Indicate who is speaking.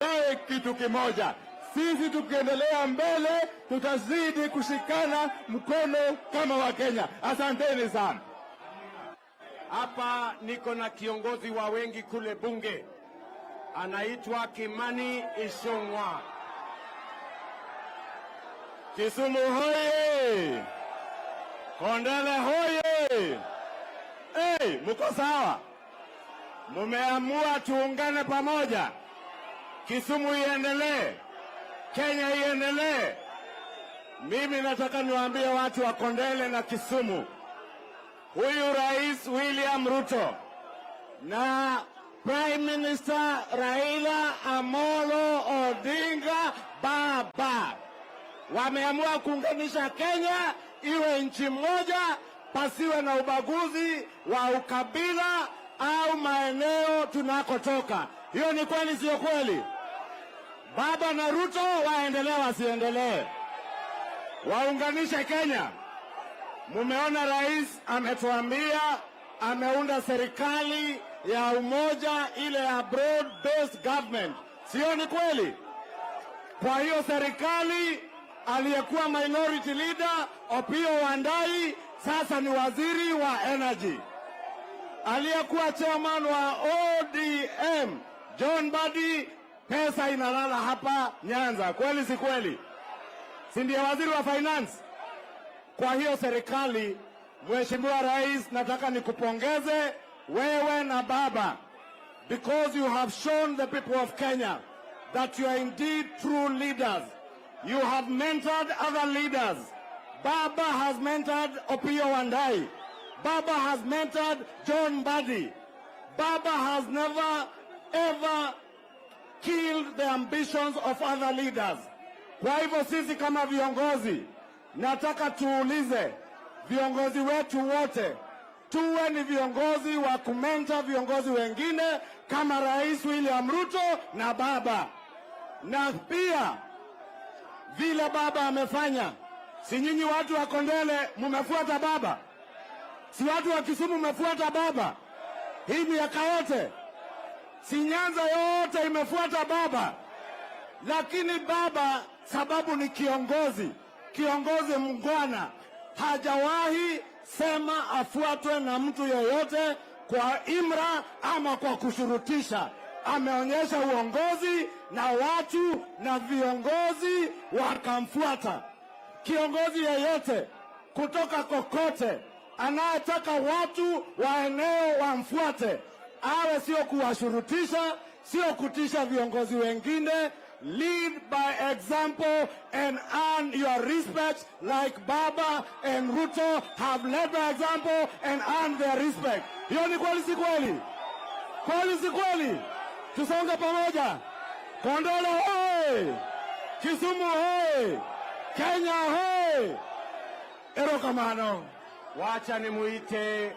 Speaker 1: Tuwe kitu kimoja. Sisi tukiendelea mbele, tutazidi kushikana mkono kama Wakenya. Asanteni sana.
Speaker 2: Hapa niko na kiongozi wa wengi kule bunge, anaitwa Kimani Ichung'wah.
Speaker 1: Kisumu hoye! Kondele hoye! Hey, muko sawa? Mumeamua tuungane pamoja, Kisumu iendelee, Kenya iendelee. Mimi nataka niwaambie watu wa Kondele na Kisumu, huyu Rais William Ruto na Prime Minister Raila Amolo Odinga baba wameamua kuunganisha Kenya iwe nchi moja, pasiwe na ubaguzi wa ukabila au maeneo tunakotoka. Hiyo ni kweli, sio kweli? Baba na Ruto waendelee wasiendelee? Waunganishe Kenya. Mumeona rais ametuambia ameunda serikali ya umoja, ile ya broad based government, sio ni kweli? Kwa hiyo serikali, aliyekuwa minority leader Opiyo Wandayi sasa ni waziri wa energy. Aliyekuwa chairman wa ODM John Mbadi, pesa inalala hapa Nyanza, kweli si kweli? Si ndiye waziri wa finance? Kwa hiyo serikali, Mheshimiwa Rais, nataka nikupongeze wewe na baba because you have shown the people of Kenya that you are indeed true leaders. You have mentored other leaders. Baba has mentored Opiyo Wandayi. Baba has mentored John Mbadi. Baba has never ever killed the ambitions of other leaders. Kwa hivyo sisi kama viongozi, nataka tuulize viongozi wetu wote, tuwe ni viongozi wa kumentor viongozi wengine kama Rais William Ruto na baba, na pia vile baba amefanya. Si nyinyi watu wa Kondele mumefuata baba? Si watu wa Kisumu mmefuata baba hii miaka yote? Si Nyanza yote imefuata baba? Lakini baba, sababu ni kiongozi, kiongozi muungwana, hajawahi sema afuatwe na mtu yoyote kwa imra ama kwa kushurutisha. Ameonyesha uongozi na watu na viongozi wakamfuata. Kiongozi yeyote kutoka kokote anayetaka watu wa eneo wamfuate, awe sio kuwashurutisha, sio kutisha viongozi wengine. Lead by example and earn your respect like Baba and Ruto have led by example and earned their respect. Hiyo ni kweli, si kweli? Kweli si kweli? Tusonge pamoja. Kondele hoye! Kisumu hoye! Kenya hoye! Erokamano.
Speaker 2: Wacha nimuite